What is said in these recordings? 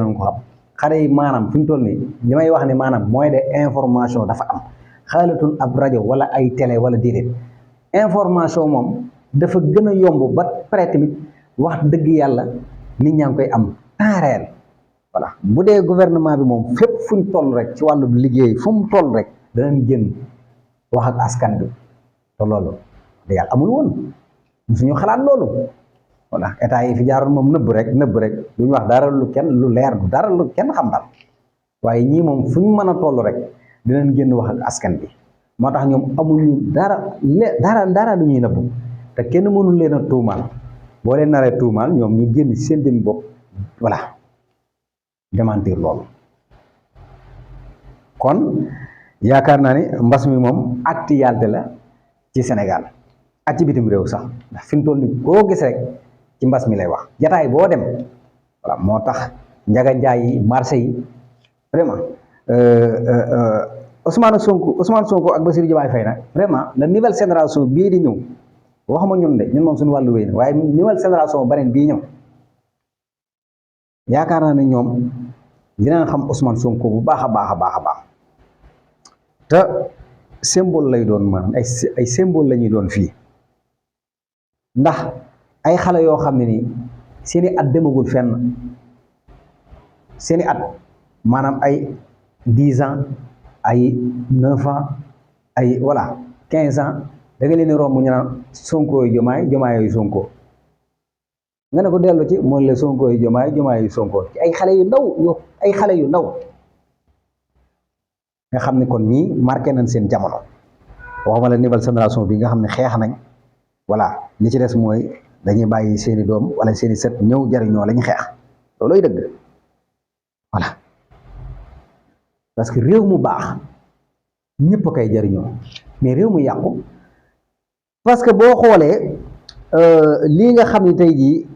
nga ko xam xale yi maanaam fi mu toll nii li may wax ne maanaam moyen de information dafa am xaalatul ab rajo wala ay télé wala déedéet information moom dafa gën a yomb ba pare tamit wax dëgg yàlla nit ñaa ngi koy am temps réel voilà bu dee gouvernement bi moom fépp fu ñu toll rek ci wàllu liggéey fu mu toll rek danañ génn wax ak askan bi te loolu da yàlla amul woon suñu xalaat loolu voilà état yi fi jaaroon moom nëbb rek duñu wax dara lu kenn lu leer du dara lu kenn xam daal waaye ñii moom fu ñu mën a toll rek dinañ génn wax ak askan bi moo tax ñoom amuñu dara lu ñuy nëbb te kenn mënul leen a tuumaal boo leen naree tuumaal ñoom ñu génn seen jëm bopp voilà démentir loolu kon yaakaar naa ni mbas mi moom actualité la ci Sénégal ak ci bitim réew sax ndax fi mu toll nii koo gis rek ci mbas mi lay wax jataay boo dem voilà moo tax njaga njaay yi marché yi vraiment Ousmane Sonko ak Bassirou Diomaye Faye nag vraiment la nouvelle génération bii di ñëw waxuma ñun de ñun moom suñu wàllu wéy na waaye nouvelle génération beneen bii ñëw yaakaar naa ne ñoom dinañ xam Ousmane Sonko bu baax a baax te symbole lay doon maanaam ay symbole la ñuy doon fii ndax ay xale yoo xam ne nii seeni at demagul fenn seeni at maanaam ay 10 ans ay 9 ans ay voilà 15 ans da nga leen di romb ñu naan Sonko yu Jomaay yu Sonko nga ne ko dellu ci mooy la Sonko yu Jomaay yu Sonko ci ay xale yu ndaw nga xam ne kon ñii marqué nañ seen jamono waxuma la nouvelle génération bi nga xam ne xeex nañ voilà li ci des mooy dañuy bàyyi seeni doom wala seeni sët ñëw jariñoo lañu xeex loolooy dëgg voilà parce que réew mu baax ñëpp a koy jariñoo mais réew mu yàqu parce que boo xoolee lii nga xam ne tey jii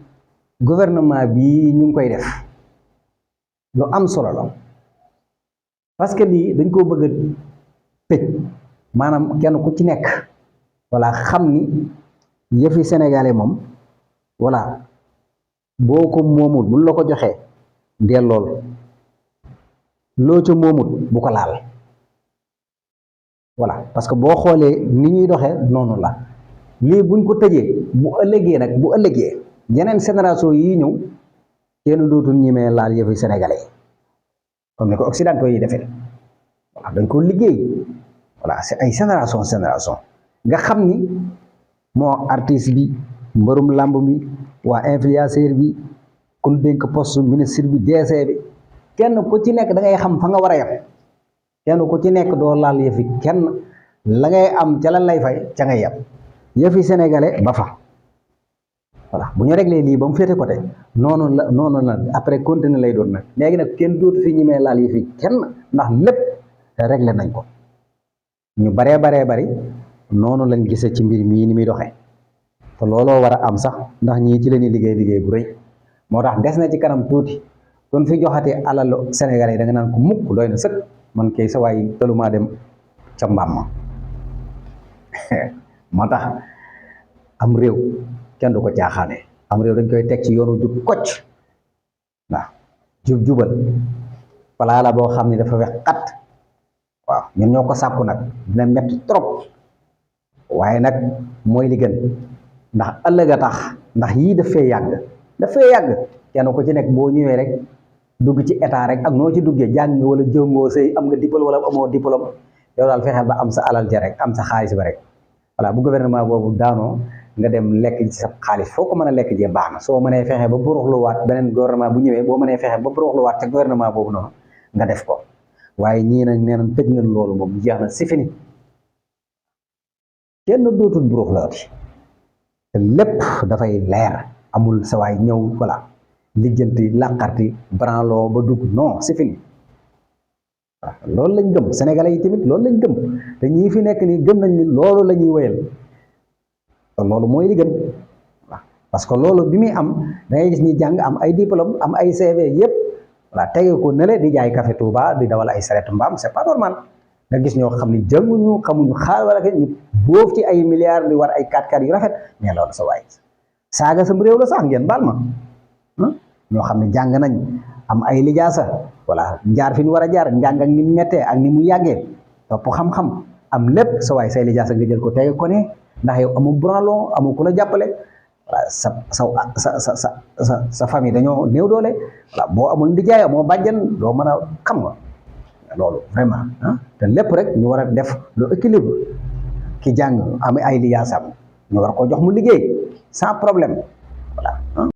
gouvernement bi ñu ngi koy def lu am solo la parce que lii dañ koo bëgg a tëj maanaam kenn ku ci nekk voilà xam ni yëfi sénégalais moom voilà boo ko moomut buñ la ko joxee dellool loo ca moomut bu ko laal voilà parce que boo xoolee ni ñuy doxee noonu la lii buñ ko tëjee bu ëllëgee yeneen génération yi ñëw kenn dootul ñemee laal yëfi sénégalais comme ni ko occidentaux yi defee voilà dañ ko liggéey voilà c'est ay génération nga xam ni moo artiste bi mbërum làmb bi waa influenceur bi kun dénk poste ministre bi DC bi kenn ku ci nekk da ngay xam fa nga war a yem kenn ku ci nekk doo laal yëfi kenn la ngay am ca lan lay fay ca ngay yem yëfi sénégalais ba fa voilà bu ñu réglé lii ba mu féete côté noonu la après continuer lay doon nag léegi nag kenn dootu fi ñi mee laal yëfi kenn ndax lépp réglé nañ ko ñu baree bari noonu lañ gisee ci mbir mii ni muy doxee te looloo war a am sax ndax ñii ci la ñuy liggéey bu rëy moo tax des na ci kanam tuuti kon fi joxatee alalu sénégalais yi da nga naan ko mukk doy na sëkk man kay sa waay tëlumaa dem ca mbaam ma moo tax am réew kenn du ko caaxaane am réew dañ koy teg ci yoonu jub kocc waaw jubal palaa la boo xam ne dafa wex xat waaw ñun ñoo ko sàkku nag dina metti trop waaye nag mooy li gën ndax ëllëg a tax ndax yii daf fee yàgg kenn ko ci nekk boo ñëwee rek dugg ci état rek ak noo ci duggee jàng nga wala jëngoo sëy am nga diplôme wala amoo diplôme yow daal fexe ba am sa alal ja rek am sa xaalis ba rek voilà bu gouvernement boobu daanoo nga dem lekk ci sa xaalis foo ko mën a lekk jee baax na soo mënee fexe ba buruxluwaat beneen gouvernement bu ñëwee boo mënee fexe ba buruxluwaat ca gouvernement boobu noonu nga def ko waaye ñii nag nee nañ tëj nañ loolu moom jeex na c'est fini kenn dootul buruxluwaati te lépp dafay leer amul sa waay ñëw voilà lijjanti làqarti branloo ba dugg non c'est fini waaw loolu lañ gëm sénégalais yi tamit loolu lañ gëm te ñii fi nekk nii gëm nañ ni loolu la ñuy wéyal te loolu mooy li gën waaw parce que loolu bi muy am da ngay gis ñi jàng am ay diplôme am ay CV yëpp voilà tege ko nele di jaay café Touba di dawal ay saretu mbaam c'est pas normal nga gis ñoo xam ni jànguñu xamuñu xaar wala ñu boof ci ay milliards di war ay 4x4 yu rafet mais loolu sa waay saaga sam réew la sax ngeen baal ma ñoo xam ne jàng nañ am ay lijaasa voilà jaar fi ñu war a jaar njàng ak ni mu mettee ak ni mu yàggee topp xam-xam am lépp sa waay say lijaasa nga jël ko tege ko ne ndax yow amu branlon amu ku la jàppale voilà sa famille dañoo néew doole voilà boo amul ndijaay amoo bàjjan doo mën a xam nga loolu vraiment te lépp rek ñu war a def lu équilibre ki jàng am ay lijaasam ñu war ko jox mu liggéey sans problème